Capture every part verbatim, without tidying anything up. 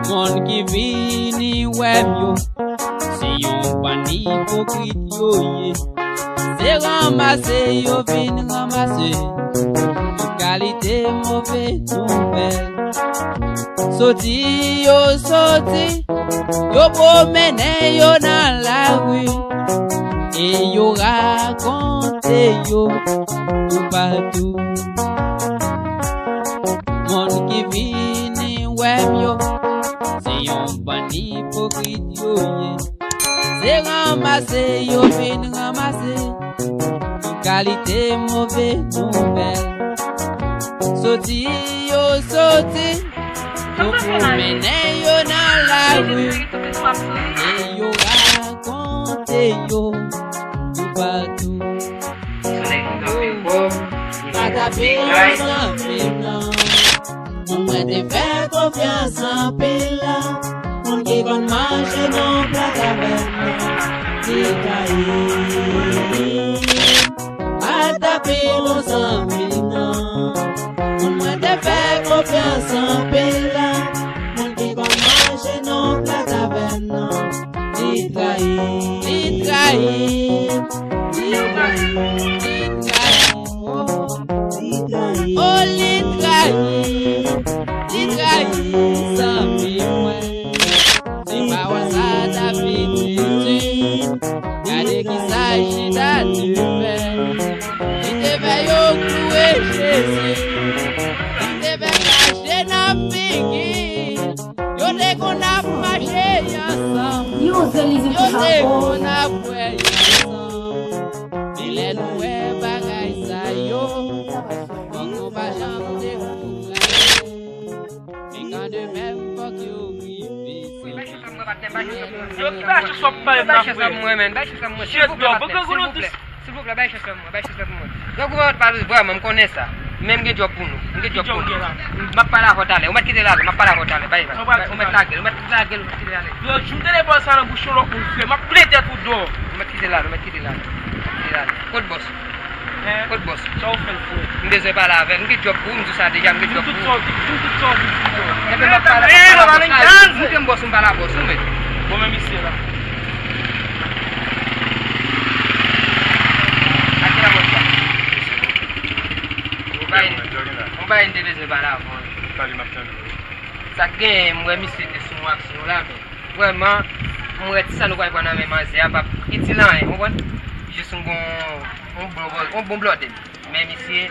Moun ki vini wè m yo, se yon bann ipokrit yo ye. Se ranmase yo vin ranmase tout kalite move nouvèl. Soti yo soti, yo pwomennen yo nan lari, e yo rakonte yo toupatou. Moun ki vini wè m yo, se yon bann ipokrit yo ye. Se ranmase yo vin ranmase tout kalite move nouvèl. Soti yo soti, yo pwomennen yo nan lari, e yo rakonte yo toupatou. Pa t ap yon zanmi m nan. Moun mwen te fè konfyans anpil la, moun ki konn manje nan pla tavèn nan, li trayi. Pa t ap yon zanmi m nan. Moun mwen te fè konfyans anpil la, moun ki konn manje nan pla tavèn nan, li trayi. Li trayi. Li trayi. Li trayi. Oh, li trayi, li trayi zanmi mwen. Se pawòl sa David te di. Gade kisa Jida te fè. Li te fè yo kloure Jezi. Li te fè krache nan figi. Yo te konn ap mache ansanm. Yo te konn ap bwè ansanm. Men lè nou wè bagay sa yo, fòk nou pa janm dekouraje. Men kanmenm fòk yo rive. Yo ki bay chans w ap bay m la frè. Bay chans w ap mwen, men. Bay chans w ap mwen. Silvouplè, patnè, silvouplè. Silvouplè, bay chans w ap mwen, bay chans w ap mwen. Grangou pa vle, vrèman, m konnen sa. Men m gen djòb pou nou. M gen djòb pou nou. M ap pale avè w talè. Ou mèt kite l ale, m ap pale avè w talè. Bay, bay. Ou mèt lage l, ou mèt lage l, ou mèt kite l ale. Yo, joute lepòl sa nan bouch yon lòt moun frè. M ap plen tèt ou dò. Ou mèt kite l ale, ou mèt kite l ale. Ou mèt kite l ale. Kot bòs? Kot bòs? Sa w fè l frè? M bezwen pale avè l. M gen djòb pou ou, m di w sa deja, m gen djòb pou ou. Di m tout sa w di, di m tout sa w di, di m tout. Enben, m ap pale, m ap pale avè w. Montre m bòs ou, m pale a bòs ou, men. Bon, men misye la. Ake la bòs la. Yon bagay, yon bagay m te bezwen pale avè w. Pale, m ap tande w. Sa k genyen, m wè misye te sou yon aksyon la, men vrèman, m wè ti sa nou pral pran nan men manzè a p ap itil anyen, w konprann? Jis yon bon, yon bon, yon bon blòdè. Men misye,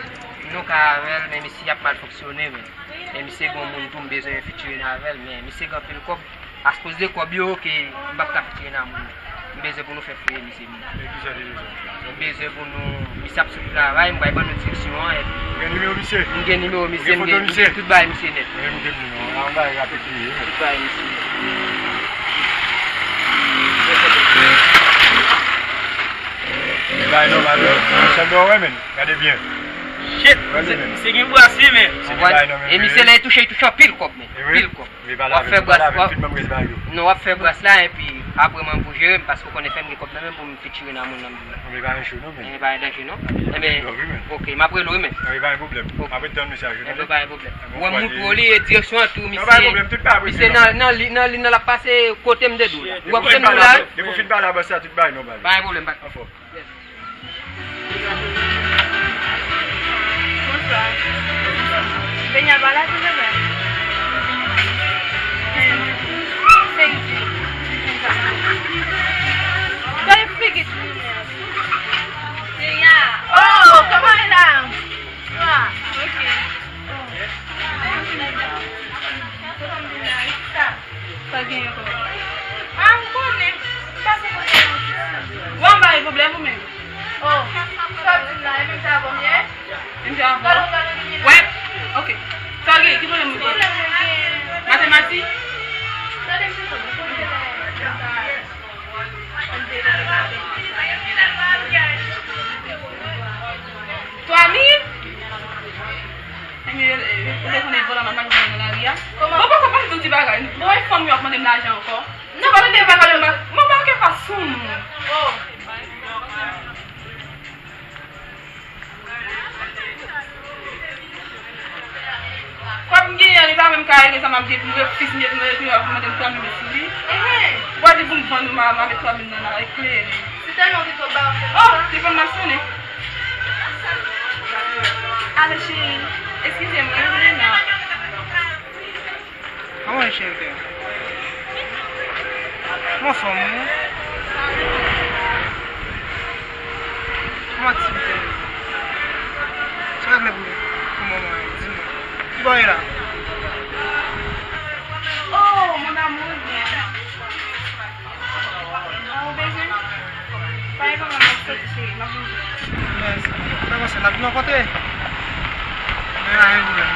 nou ka avè l, men misye ap mal fonksyone, men. Men misye gon moun tou m bezwen fitire nan avè l, men misye gen anpil kòb. Akoz de kòb yo, ke m p ap ka fitire nan moun nan. M bezwen pou nou fè fouye misye, men. Men kisa li bezwen? M bezwen pou nou, misye ap sou travay, m pral ban nou direksyon an, epi ou gen nimewo misye? M gen nimewo misye, m gen, m gen tout bagay misye nèt. Ou gen foto misye? M gen nimewo, an bagay rapid li ye. Tout bagay misye nèt. Li bay nòmal wi. Chanm dò wè, men. Gade byen. Shit! Misye gen bras wi, men. E misye lè li touche, li touche anpil kòb, men. Pil kòb. W ap fè bras, w ap, non, w ap fè bras la, epi apre mwen pou jere m, paske w konnen fè m gen kòb nan men m pou m fitire nan moun nan. Men pa danje non. Enben, ok, m ap rele w wi, men. Enben, pa gen pwoblèm. Wè m moutre w li, e direksyon an tou, misye, misye nan, nan li, nan li, nan l ap pase kote m te di w la. Ou wè kote m di w la? Depi w fin pale a bòs la, tout bagay nòmal. Pa gen pwoblèm, pa. Anfòm. Bonswa. Benya pa la tou, bebe? Thank you. Don't you forget me. Benya. Oh, kòman e la? Ah, ok. Sa gen ankò? Ah, m konnen. Pase kote yon ti. Bon, m pa gen pwoblèm ou menm. Oh, sa w di m la, e menm jan avè m ye? Menm jan avè w? Wè, ok. Sa w gen? Ki pwoblèm ou gen? Pwoblèm mwen gen. Matematik? Tande m ti kou. Twa mil? Enben, ou te konnen vòlè m ap mache nan lari a? Kòman? Bon, poko pa m di w ti bagay. Bon, e fanm yo ap mande m lajan ankò. Non, pa mande m bagay, mwen pa gen fason. Oh. Kòb m genyen an, li pa menm ka regle sa m ap Depi m refize, depi m refize, w ap mande m twa mil sou li. Ou pa di pou m vann ou, m a, m a met twa mil nan la, eklere li. Se tèlman ou te twò ba w fè konsa. Oh, telefòn nan sonnen. Alo, cheri. Eskize m, mwen vle nan. Kòman w ye, cheri kè? Kòman fòm ou ye? Kòman aktivite yo? Sa w vle pou, pou moman an? Di mwen. Ki bò w ye la? Oh, mon amour, bien. Ah, ou bezwen? Pa gen pwoblèm, m ap soti, cheri, m ap vin jwenn ou. Mèsi. Fè konsa, n ap vin yon kote. Men pa gen pwoblèm.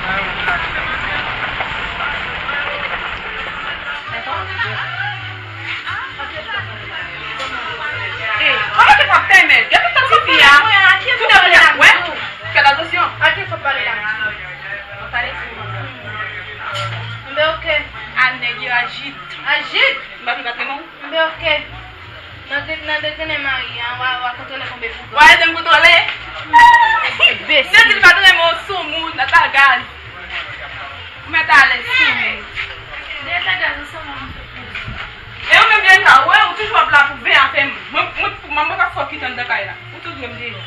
Pa gen pwoblèm. Ey, kòman se p ap fèmen? Gade tan tifi a. Tout moun ap wè. Fè atansyon. Pale tou. Mbe oke. A nèg yo ajit. Ajit? M pa vle pa tremen w. Mbe oke. Nan grenn, nan de grennen mari a, w a, w a kontwole konbe pou grann. W a ede m kontwole. Enbesil. Depi l pa t renmen w sou moun, nan ta gaz. Ou mèt alèz sou moun. Deja gaz ansanm an. E ou menm Bianca, ou wè, ou toujou ap la pou ven afè m. Mwen, mwen, mwen, mwen pa fò kite anndan kay la. Ou toujou wè m deyò.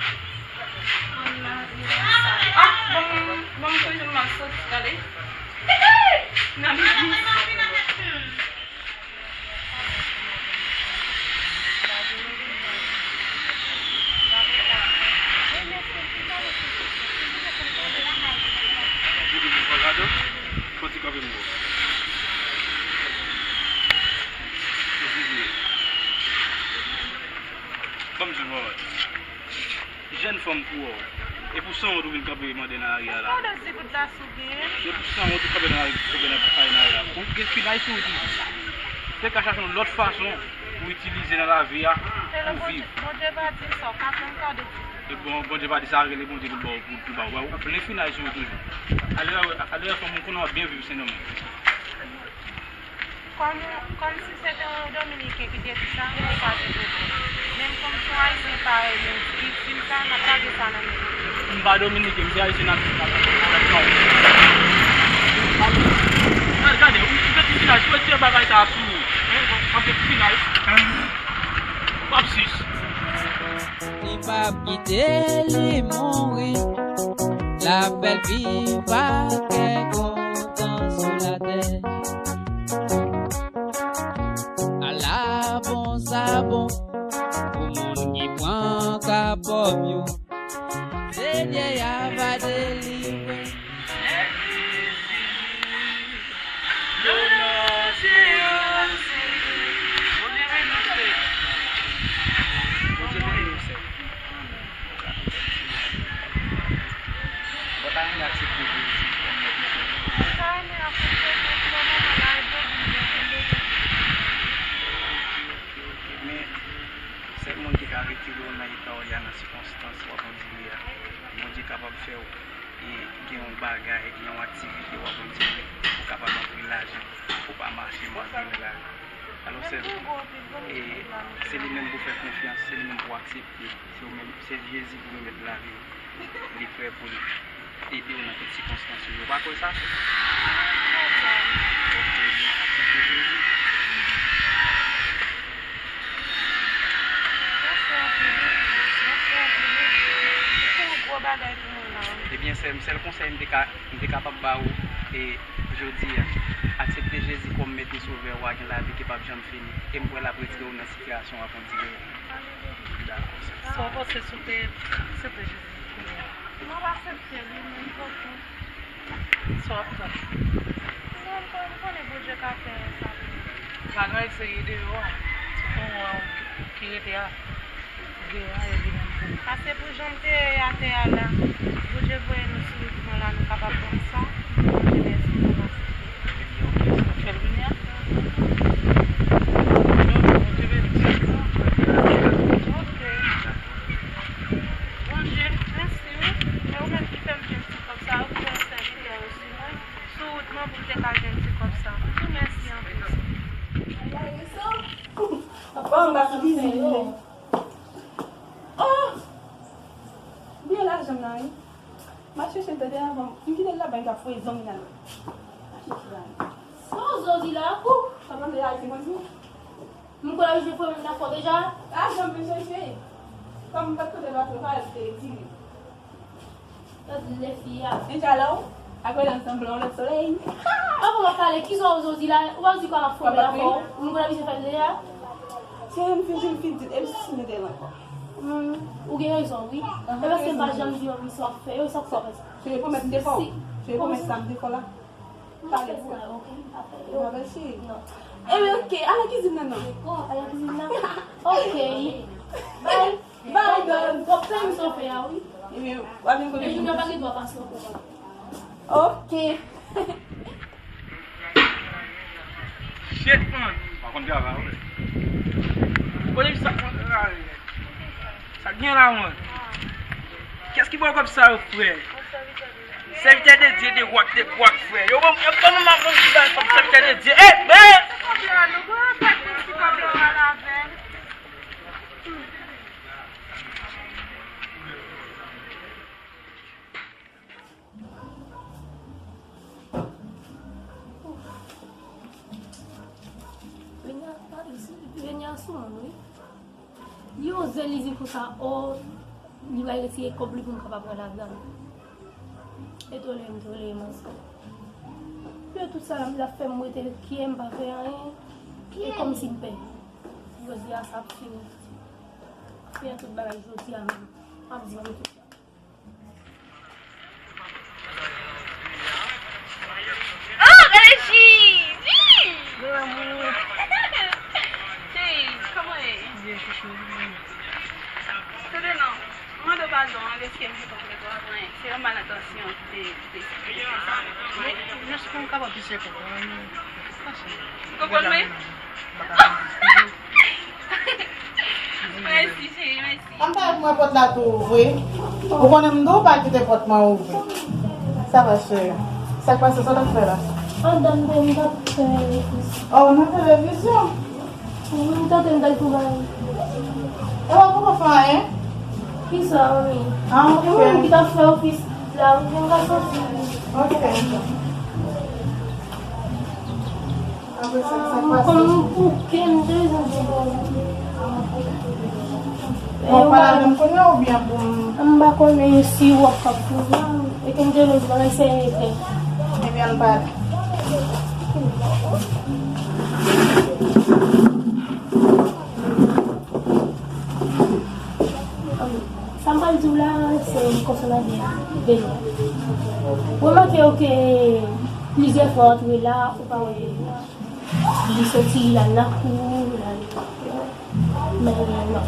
Ah, bon, bon, m toujou m ap soti, tande. Nan biznis. Fò ti kanpe m wè. Ban m di w, jèn fanm pou wè w. E pou san wont ou vin kanpe mande nan lari a la. Gade ti gout la sou byen. E pou san wont ou kanpe nan lari, kanpe nan kay nan lari a. Ou gen finay sou ou toujou. Se ka chache yon lòt fason pou itilize nan lavi a, pou viv. Bondye pa di sa, w ka pran kado. E bon, Bondye pa di sa, rele Bondye pou l ba w, pou, pou l ba w. Ou plen finay sou ou toujou. Alè, alè, fanm ou konnen w ap byen viv, se nòmal. Kòm, kòm si se te yon Dominiken ki te di sa, m te ka di pwoblèm. Men kòm se yon Ayisyen parèy nou ki di m sa, m ap lage sa nan men nou. M pa Dominiken, m se Ayisyen natif la. Gade, gade, ou, ou fè ti finaj, ou retire bagay sa a sou ou. Hein, w ap fè ti finaj. W ap sis. Li p ap kite li mouri. L ap fè l viv ak kè kontan sou latè. Ala bon sa bon pou moun ki pran ka pòv yo. Senyè a va delivre. Mwen ta renmen aksepte Jezi kòm mèt mwen. Mwen ta renmen aksepte Jezi kòm mèt mwen. Men, sèl moun ki ka retire w nan eta w ye a, nan sikonstans w ap andire a, Bondye kapab fè w e gen yon bagay, gen yon aktivite w ap andire, ou kapab antre lajan, ou pa mache malgre lari. Alò, sèl, e, se li menm pou fè konfyans, se li menm pou aksepte, se ou menm, se Jezi pou remèt lavi w. Li prè pou l ede w nan tout sikonstans yo. Ou pa kwè sa, sè? Mwen kwè sa. Donk, ebyen, aksepte Jezi. Mèsi anpil, wi. Mèsi anpil, wi. Ou fè yon gwo bagay pou mwen la, wi. Ebyen, sè m, sèl konsèy m te ka, m te kapab ba ou, e, jodi a, aksepte Jezi kòm Mèt e Sovè w a, gen lavi ki p ap janm fini. E m kwè l ap retire w nan sitiyasyon w ap andire yo. Dakò, sè. Sa w panse sou te aksepte Jezi kounye a? M ap aksepte li, men m pran tou. Sa w ap pran? Non, m konnen, m konnen Bondye ka fè sa pou mwen. Pa gen anyen ki serye deyò a. Se pou mwen ki rete a. Deyò a, yo vin pou mwen. Pase pou jan m te ye atè a la. Bondye voye nou sou wout mwen la, nou kapab pran san. Bondye beni nou. Ebyen, oke, sè. Fè l vini a. Bondye beni w, sè. Oke. Bondye, mèsi, wi. E ou menm ki fè m jwenn ti kòb sa yo, pou fè sèvitè yo sou mwen, sou wout mwen, pou m te ka jwenn ti kòb sa. Mèsi anpil. Oh, m pa sou bizin, non. Oh! Bliye lajan m nan, wi. M al chèche l tande avan. M kite l laba, m t ap voye zanmi nan men. Jodi la, ou, sa pa te Ayiti mwen tou. M konn abitye fè menm nan fò deja. A, janm chèche. Kòm m pa t kote patwon pa, se di. Gad lè fi a. Deja la, ou, apre nan sanble yon lòt solèy. Avan m ap pale, kisa w jodi la, ou pa di kòman fò la fò. M konn abitye fè l deja. Se m fin, fin, fin di, e m si mete l ankò. Hmm, ou gen rezon, wi. E paske m pa janm di yon misye w ap fè yo, sa k fè w fè sa. Se pwomès m te fè w. Se pwomès sa m te fè w la. Pale pou mwen. Ok, m pa fè yo. Mwen pa fè cheri. Non. Ebyen, ok, al nan kizin nan, non. Al nan kizin nan? Ok. Bye. Bye, Don. W ap fè m sa w fè a, wi. Ebyen, w ap vin kote Junior pa gen dwa pase ankò. Ok. Shit, man. Pa konn travay, wi. Kote sa konn travay? Sa gen la, man? Kiyès ki ba w kòb sa yo, frè? Sèvitè de Dye de wak, de kwak, frè. Yo, yo, yo, kòman m ap jwenn ti bagay kòm sèvitè de Dye? Eh, men! Venya, pa isi, Venya sou moun, wi. Li oze li di konsa, o, li pral retire kòb li pou m kapab pran ladann. Etone m, tole m ansanm. Yo tout sa la, m la fè m rete kye, m pa fè anyen. E kòmsi m pè. Jodi a sa ap fini. Fini tout bagay jodi a menm. M ap di nou tout sa. Oh, Regi! Wi! Mon amour. Cheri, kòman e? Byen, chouchou. Tande non, mwen mande w padon, an, deske m te konn fè twa pwen. Se yon malentansyon ki te, ki te, ki te fè sa. Jis pou m kapab pise kòb la, men. Ou konprann mwen? Mèsi, cheri, mèsi. Ann bay mwen pòt la tou ouvri. Ou konnen m di w pa kite pòt mwen ouvri. Sa va, cheri? Sa k pase? Sa w t ap fè la? Anndan m te, m t ap fè televizyon. Oh, nan televizyon? Wi, m tande m t al travay. E w poko fè anyen? Kisa, manmi? Ah, ok. Gen moun ki t ap fè ofis la, m gen gason. Ok. Apre sa, sa k pase? Kòm m bouke, m te bezwen di bon. Bon, w pale avè m kounye a oubyen pou m? M pa konnen si w ap pou mwen. E ke m te bezwen bagay serye. Ebyen, ann pale. Sa m pral di w la, se konsènan Venya. Remake w ke plizyè fwa w antre la, ou pa wè Venya. Li soti, li al nan kou, li al, men non.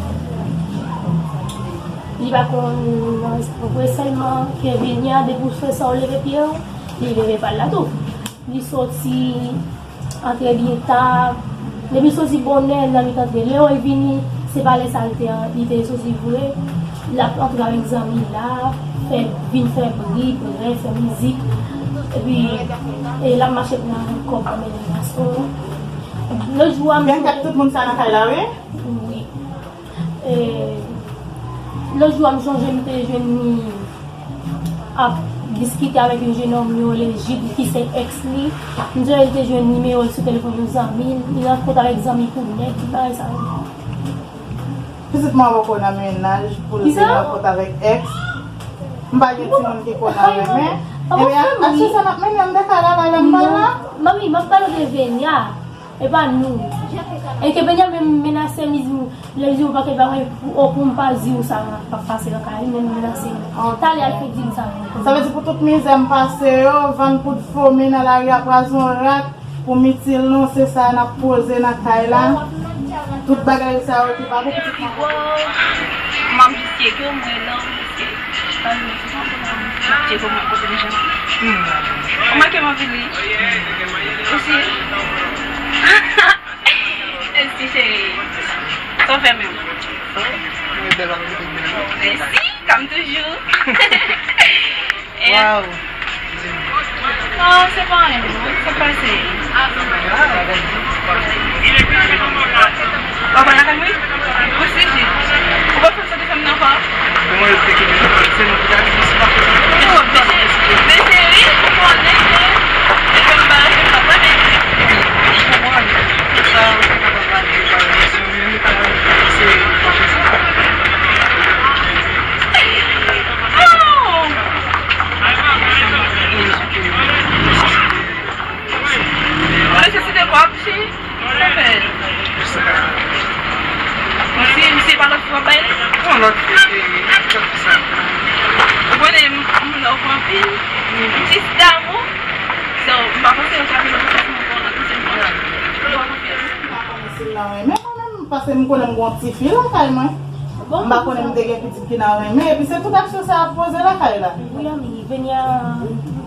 Li pa konn nan vre sèlman ke Venya, depi w fè sa w leve pye w, li leve pa l la tou. Li soti, antre byen ta. Depi l soti bonè, nan mitan de lè w vini, se pa lè sa l te, li te soti vre. L ap antre avèk zanmi l la, fè, vin fè bri, brè, fè mizik. Epi, e l ap mache pran kòb nan men gason. Lòt jou a, m... Byen, tout moun sa nan kay la, wi? Wi. E, lòt jou a, m sonje m te jwenn li ap diskite avèk yon jenòm yo rele Jude ki se èks li. M sonje li te jwenn nimewo l sou telefòn yon zanmi l. Li rankontre avèk zanmi pou nèg, tout bagay sa yo. Pitit mwen poko nan mennaj pou l te rankontre avèk èks. M pa gen timoun ki konn avè men. Ebyen, aksyon sa n ap mennen anndan kay la, la, la, m pa la. Manmi, m ap pale de Venya. E pa nou. E ke Benjamin menase m, li di m, lè di m pa ke bagay pou, o, pou m pa di w sa k ap pase nan kay li, men l menase m. Talè a l fèk di m sa. Sa vle di pou tout mizè m pase yo, vann poud fome nan lari a, pwason rat, pou m itil nou, se sa n ap poze nan kay la. Tout bagay sa yo ki pa pou pitit mwen. M ap visye ke mwen nan. Ou manke m anpil, wi. Osi. Mèsi, cheri. Sa w fè menm? Mwen bèl, w ap rete bèl. Mèsi, kòm toujou. Waw. Non, se pa anyen, non. Sa k pase? Ah, w ap al lakay mwen? Ou sezi? Ou pa fè sa te fè m nan pa? Men mwen, yo te kenbe nan kòl, se nou ki ta di, si pa fè sa. Men cheri, ou konnen ke, e ke m pa, e m pa konnen. Paske m konnen m gen yon tifi lakay mwen. M pa konnen m te gen pitit ki nan renmen. Epi se tout aksyon sa ap poze lakay la. Wi, anmye, Venia,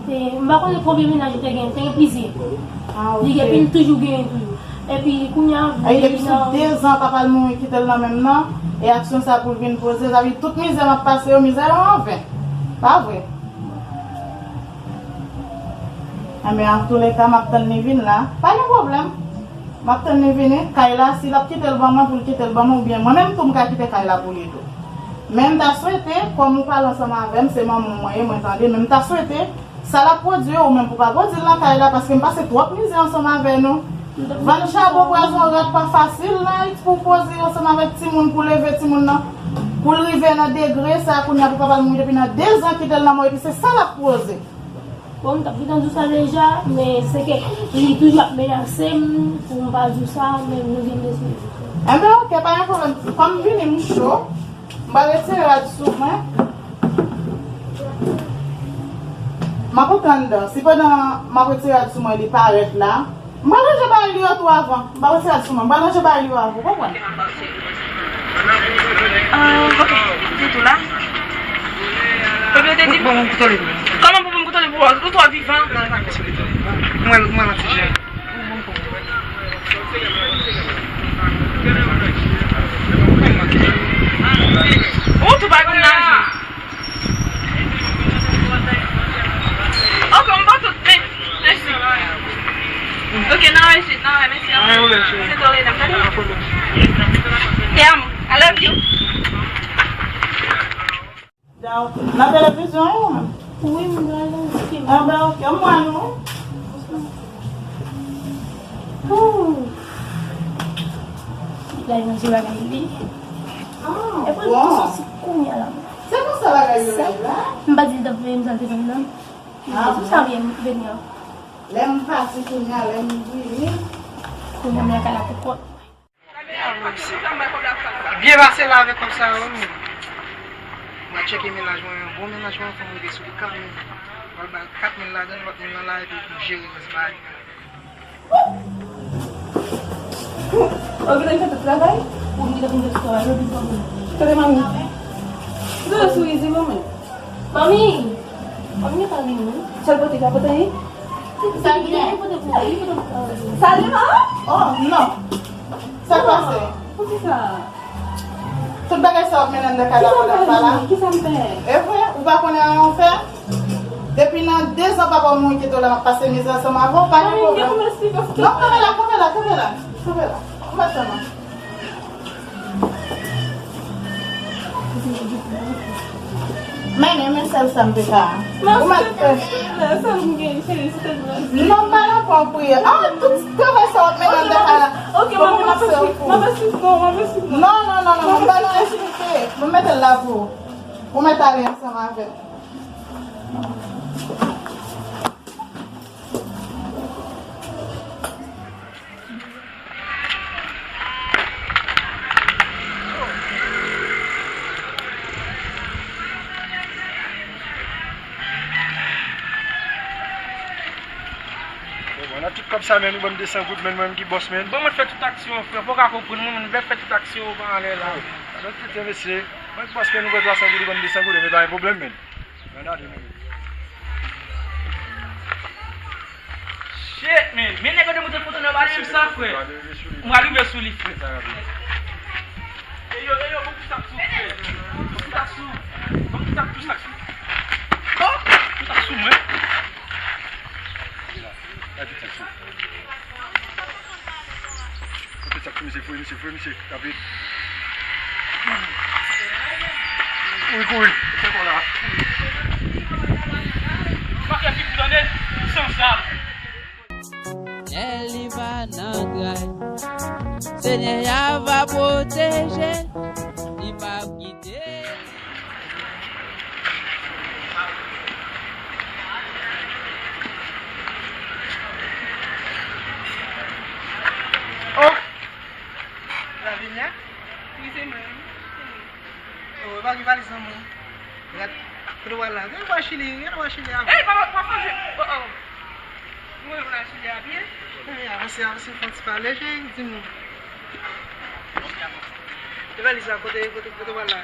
te, m pa konnen konbyen mennaj ou te gen, te gen plizyè. Ah, ok. Li epi l toujou genyen toujou. Epi kounye a, li depi sou de zan papa l mouri kite l nan menm nan, e aksyon sa pou l vin poze, sa vle di tout mizè m ap pase yo, mizè yo anven. Pa vre? Enben, antouleka, m ap tann li vin la. Pa gen pwoblèm. M ap tann li vini. Kay la, si l ap kite l ban mwen, pou l kite l ban mwen, oubyen mwen menm tou, m ka kite kay la pou li tou. Men m ta swete, kòm ou pale ansanm avè m, se manman w mwen ye, mwen tande, men m ta swete, sa l ap pwodui, ou menm pou pa pwodui l nan kay la, paske m pase twòp mizè ansanm avè nou. Vann chabon, pwazon rat pa fasil nan Ayiti pou w poze ansanm avèk timoun, pou leve timoun nan, pou l rive nan degre sa, kounye a pou papa l mouri depi nan de zan kite l nan mò, epi se sa l ap poze. Bon, m t ap gentan di w sa deja, men se ke li toujou ap menase m pou m pa di w sa, men m oblije m deside. Enben, oke, pa gen pwoblèm. Kòm m vini, m cho, m pral retire rad sou mwen. M ap antre anndan. Si pandan m ap retire rad sou mwen, li parèt la, m pral ranje bagay li yo tou avan. M pral retire rad sou mwen. M pral ranje bagay li yo avan, ou konprann? Ah, ok. Di tou la. Epi yo te di, kòman pou m kouto li pou ou? Ou twò vivan. Mwen, mwen, mwen, ti jèn. Ou tou pa konn naje. Ok, m ba tout, men, mèsi. Ok, nan wè, nan wè, mèsi. Se Lorena, m tande. Te amo, I love you. Nan televizyon, wi, mwen. Wi, m gade. Ah, ben, ok, m wè nou. Ooh. Li al manje bagay li. Ah, bon. Epi l soti kounye a la. Se konsa bagay yo ye la? M pa di l t ap veye m sa l te fè m nan. Ah, bon. Sa vye m vini an. Lè m pati kounye a, lè m vini. Kounye a m lakay la pou kont mwen. Byen pase la avèk kòb sa yo, wi. Mwen tcheke mennaj mwen, yon bon mennaj mwen, fò m rete sou li kanmenm. Mwen al bay kat mil ladan l, lòt moun nan la, epi pou jere rès bagay. Ou gentan fè tout travay? Ou gentan fè tout travay, ou gentan fè tout travay. Tande, manmi. Tande sou izi, manmi. Manmi! Manmi pa vini, non? Sa l pote, ka pote anyen? Sa l gen? Li pote pou ou, li pote pou ou. Sa l gen, manman? Oh, non. Sa k pase? Poukisa? Tout bagay sa w ap mennen anndan kay la pandan m pa la. Kisa m fè? E vre, ou pa konnen anyen w fè? Depi nan de zan papa w mouri kite w la, m ap pase mizè ansanm avè w, pa gen pwoblèm. Non, kanpe la, kanpe la, kanpe la. Kanpe la. Ou mèt tann mwen. Men, men sèl sa m te ka. Ou mèt fè. Non, m pa nan pwen priyè. Ah, tout travay sa w ap mennen anndan kay la. Ok, manmi, m ap esplike. M ap esplike. Non, non, non, non, non, m pa nan esplike. Mwen mete l la pou ou. Ou mèt ale ansanm avè m. Bon, nan tout kòb sa, men, nou ban m de san goud, men, mwen ki bòs, men. Bon, mwen fè tout aksyon, frè. Ou pa ka konprann mwen, mwen fè tout aksyon, ou pa anlè la. Alò, tete, mesye. Mwen ki bòs, men, nou pran twa san goud, ou ban m de san goud, men pa gen pwoblèm, men. Gade, men. Shit, man. Men nèg yo te monte foto nan pale menm sa, frè. Mwen rive sou li, frè. Eyo, eyo, bon kou sa sou, frè. Bon kou sa sou. Bon kou sa tou sa sou. Oh, tou sa sou mwen. Gade tou sa sou. Kote sa pou misye foure, misye foure, misye tape. Kouri, kouri. Se kon la. Pa fè pip tande, sansab. Lè li pa nan tray, Senyè a va pwoteje l, li p ap kite l. Oh! Lavinia? Wi, se mwen. Oh, e pa gen valiz nan men w. Gad, kote w al la? Gen bò Chili, gen bò Chili a. Ey, papa, papa, je, oh, oh. Mwen, mwen al Chili a pye. Ey, avanse, avanse, fè yon ti pale, cheri, di m. Bon, E valiz la, kote, kote, kote w pral la?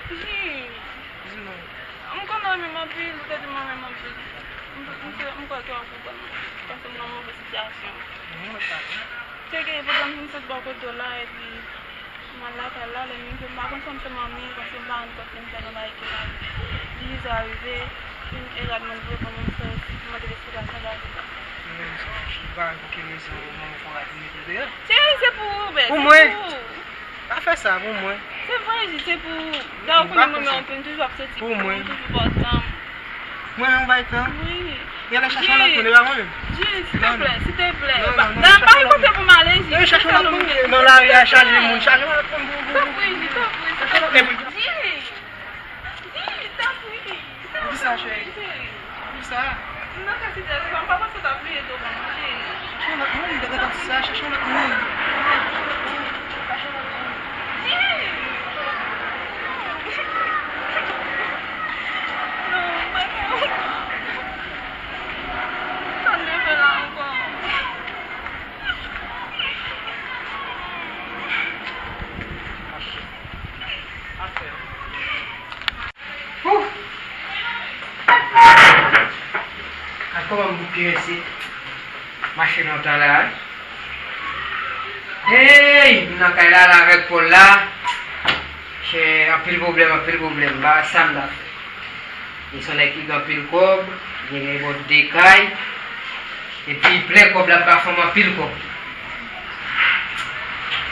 Di. Di non. M konnen w renmen m anpil, ou te di mwen renmen m anpil. M, m, m kwè ke w ap konprann mwen, paske m nan move sitiyasyon. Mwen, mwen pa. Se ke pandan m vin sot bò kote w la, epi m al lakay la, lè m rive, m pa konn si m se manmi, paske m pa rann kont ke m fè nan bagay ki mal. Li rive rive, e rad mwen dwe ban mwen fè, mande l esplikasyon la, li pa. Mwen menm, se pa, se pa pou ki rezon manman fè rad mwen dwe. Se, se pou ou, bè, pou mwen. Se pou ou. Pa fè sa pou mwen. Se vre, Ji, se pou ou. Dayè, ou konnen mwen menm, m toujou ap soti pou ou, m toujou ba w tan m. Mwen menm, ou bay tan? Wi. Genlè chache yon lòt moun, e pa mwen menm. Ji, silteplè, silteplè. Non, non, non, pa gen kote pou m ale, Ji. Non, chache yon lòt moun. Nan lari a chaje moun, chache yon lòt moun pou, pou, pou. Tanpri, Ji, tanpri, tanpri. Ji, Ji, tanpri. Poukisa, cheri? Poukisa? M nan kantite, m pa panse w t ap bliye tou, manje. Chache yon lòt moun, gade kantite sa, chache yon lòt moun. Chache yon lòt moun. Non, m pa ka. Sa m te fè la ankò? Ouf! Gad kòman m bouke isit. Mache lontan la, wi. Hey! M nan kay la, la avèk Pòl la. Chè, anpil pwoblèm, anpil pwoblèm. M pa wè sa m ta fè. Li se yon nèg ki gen anpil kòb, li gen bò de kay. Epi plen kòb, l ap ba fanm anpil kòb.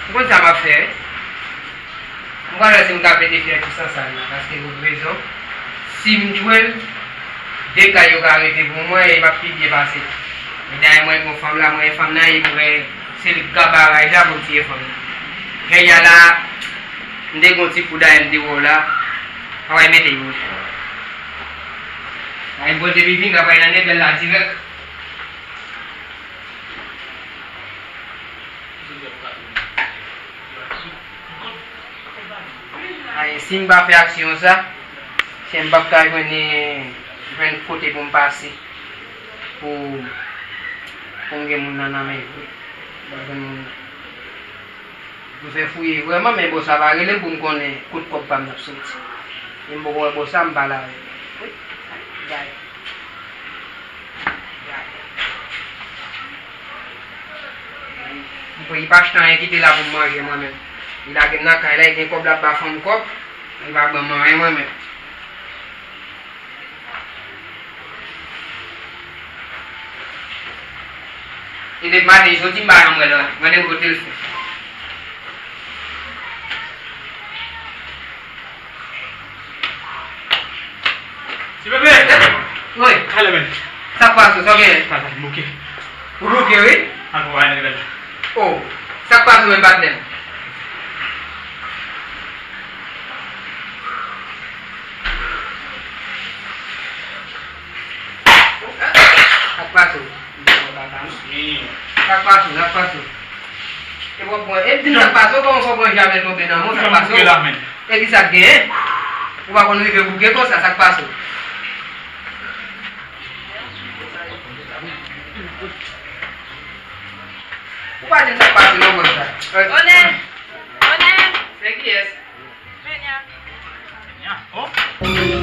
Ou konn sa m ap fè, wi? M pral wè si m ka pete fyèl ti sansal la, paske pou rezon, si m jwe l, de kay yo ka rete pou mwen e m ap pi byen pase. E dayè mwen, bon, fanm la, mwen, fanm nan, e mwen, se li k ka baraj la pou m tiye fanm nan. Jodi a la, m te gen yon ti kou dayè m te wè w la, pa wè mete yo. Ay, bon, depi vin, apre nan nebèl la dirèk. Ay, si m pa fè aksyon sa, se m p ap ka jwenn, jwenn kote pou m pase, pou, pou m gen moun nan nan men vre. M pa jwenn moun nan. M fè fouye vrèman, men bòs la pa rele m pou m konnen kot kòb pa m nan ap soti. E m poko wè bòs la, m pale avè l. Wi, gade. Li pa achte anyen kite la pou m manje mwen menm. Li lage m nan kay la, li gen kòb, l ap ba fanm kòb, li pa ban m anyen mwen menm. E depi maten, li soti, m pa janm wè l la. Mande m kote l fè. Ti bebe! Wi. Ale men. Sa k pase, sa w genyen? Tata, m bouke. Ou bouke, wi? An, ou pa nèg la. Oh, sa k pase, men patnè m? Sa k pase w? Sa k pase w? Sa k pase w? E bon, bon, e di m sa k pase w, kòman fò w pran jamè tonbe nan mò, sa k pase w? E ki sa k genyen? Ou pa konn rive bouke konsa, sa k pase w? Ou pa di m sa k pase w non, bòs la. Onè! Onè! Se kiyès? Benya. Benya? Oh!